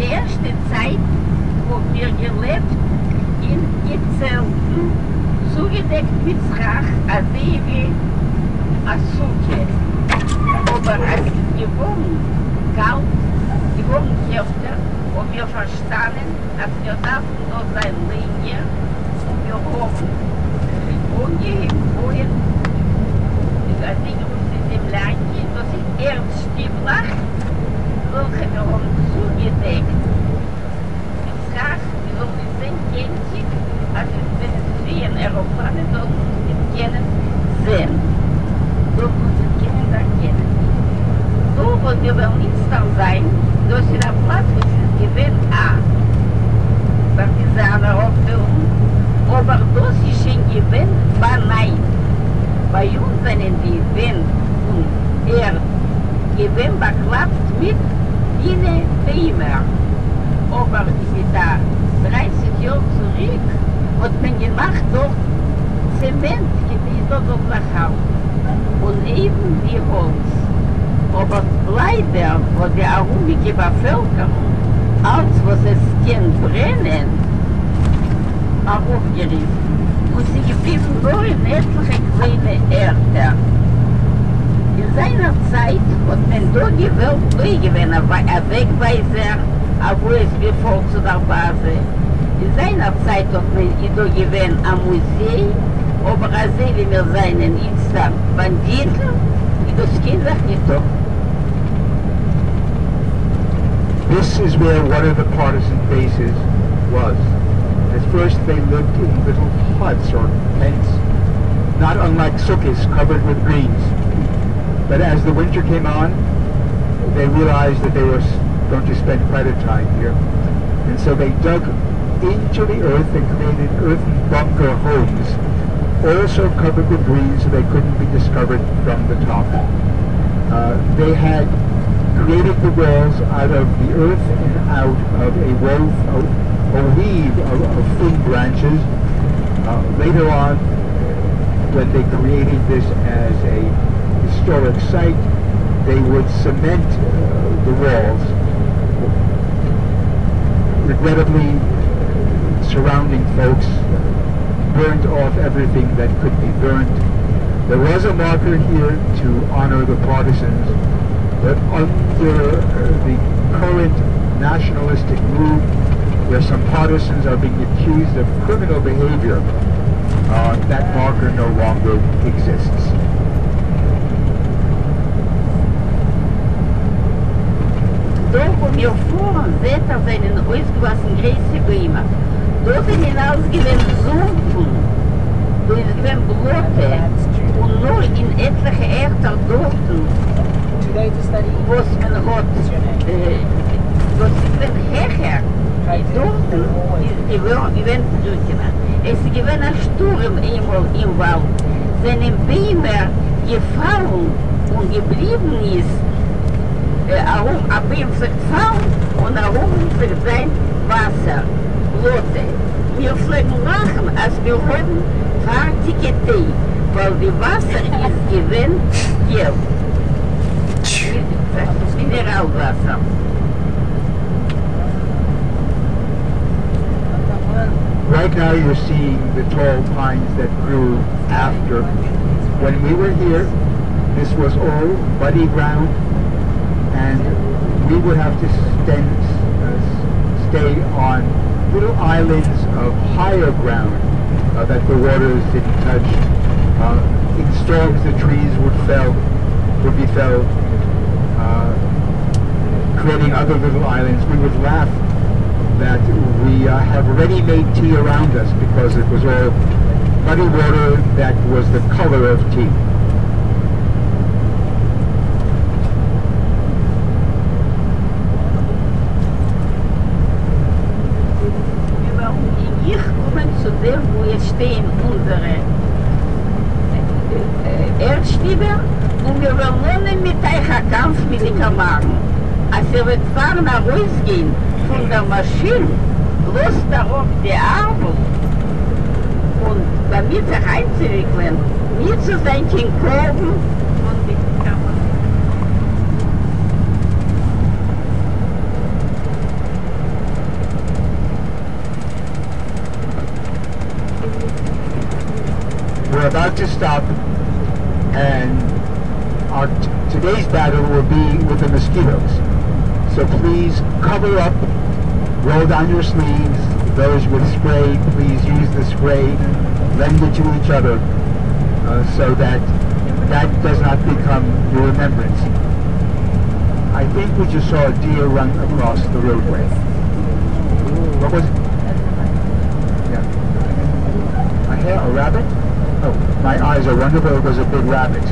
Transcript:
די ערשטע צייט האבן מיר געלעבט אין געצעלטן צוגעדעקט מיט סכך אזוי ווי א סוכה, אבער אז ס'איז געווארן קאלט, געווארן קעלטער, האבן מיר פארשטאנען אז מיר דארפן דא זיין לענגער, און מיר האבן אנגעהויבן בויען די אזוי גערופענע זעמליאנקע, דאס איז ערד שטיבלעך וועלכע מיר האבן צוגעדעקט מיט סכך, מען זאל נישט זען קענטיג אז ווען עס פליען עראפלאנען זאלן אונז נישט קענען זען, זאלן אונז נישט קענען דערקענען. דא וואו מיר וועלן איצטער זיין, דאס איז א פלאץ וואס איז געווען א פארטיזאנער אפטיילונג, אבער דאס איז שוין געווען באנייט. ביי אונז זענען די ווענט פון ערד געווען באקלאפט מיט דינע ביימער, אבער מיט א דרייסיג יאר צוריק האט מען געמאכט דארט צעמענט כדי דאס זאל זיך האלטן, און אויבן די האלץ, אבער ליידער האט די ארומיגע באפעלקערונג אלץ וואס עס קען ברענען אראפגעריסן, און ס'איז געבליבן נאר אין עטליכע קליינע ערטער. אין זיינער צייט האט מען דא געוועלט דא געווען א וועגווייזער אוואו עס מ'פארט צו דער באזע. אין זיינער צייט האט מען איז דא געווען א מוזיי, אבער אזוי ווי מיר זענען איצטער באנדיטן איז דאס קיין זאך ניטא. This is where one of the partisan bases was. At first they lived in little huts or tents, not unlike sukkahs covered with greens. But as the winter came on, they realized that they were going to spend quite a time here. And so they dug into the earth and created earthen bunker homes, also covered with greens so they couldn't be discovered from the top. They had created the walls out of the earth and out of a wove, a, a weave of thin branches. Later on, when they created this as a historic site, they would cement the walls. Regrettably, surrounding folks burnt off everything that could be burnt. There was a marker here to honor the partisans, but under the current nationalistic move, where some partisans are being accused of criminal behavior, that marker no longer exists. דא וואו מיר פארן זעט איר זענען אויסגעוואקסן גרויסע ביימער, דא זענען אלץ געווען זומפן, דא איז געווען בלאטע, און נאר אין עטליכע ערטער דארטן וואס מען האט וואס איז געווען העכער דארטן איז געווען טרוקענער, עס איז געווען א שטורעם איינמאל אין וואלד זענען ביימער געפאלן און געבליבן איז ארום א בוים פלעגט פאלן און ארום פלעגט זיין וואסער, בלאטע, מיר פלעגן לאכן אז מיר האבן פארטיגע טיי ווייל די וואסער איז געווען געל, מינעראל וואסער. Right now you're seeing the tall pines that grew after. When we were here, this was all muddy ground, and we would have to stay on little islands of higher ground that the waters didn't touch. In storms, the trees would be felled, creating other little islands. We would laugh that we have ready-made tea around us because it was all muddy water that was the color of tea. מיר וועלן אין גיך קומען צו דעם, וואו עס שטייען אונזערע ערדשטיבער, און מיר וועלן אננעמען מיט אייך א קאמף מיט די קאמארן. אז איר וועט פארן ארויסגיין פון דער מאשין, לאזט אראפ די ארבל און באמיט זיך איינצואוויקלען, ניט צו זיין קיין קרבן פון די קאמארן. stop, and our today's battle will be with the mosquitoes. So please cover up, roll down your sleeves. Those with spray, please use the spray, lend it to each other so that that does not become your remembrance. I think we just saw a deer run across the roadway. What was it? Yeah. A hare, a rabbit? Oh, my eyes are wonderful. It was a big rabbit.